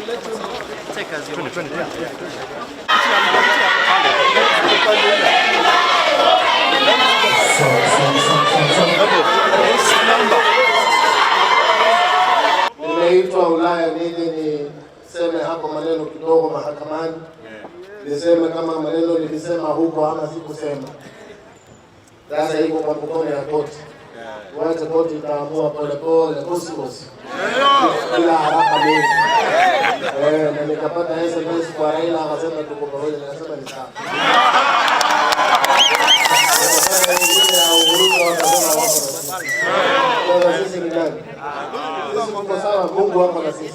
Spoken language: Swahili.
Take as you want. Nimeitwa Ulaya nije niseme hapo maneno kidogo mahakamani, niseme kama maneno nilisema huko ama sikusema. Sasa iko kwa mkono ya koti, wacha koti itaamua polepole, kosikosi, bila haraka mingi. Na nikapata SMS kwa Raila akasema tuko pamoja, nikasema ni sawa. Nikapata wengine ya Uhuru wakasema wako na sisi. Sasa sisi ni nani? Sisi tuko sawa, Mungu wako na sisi.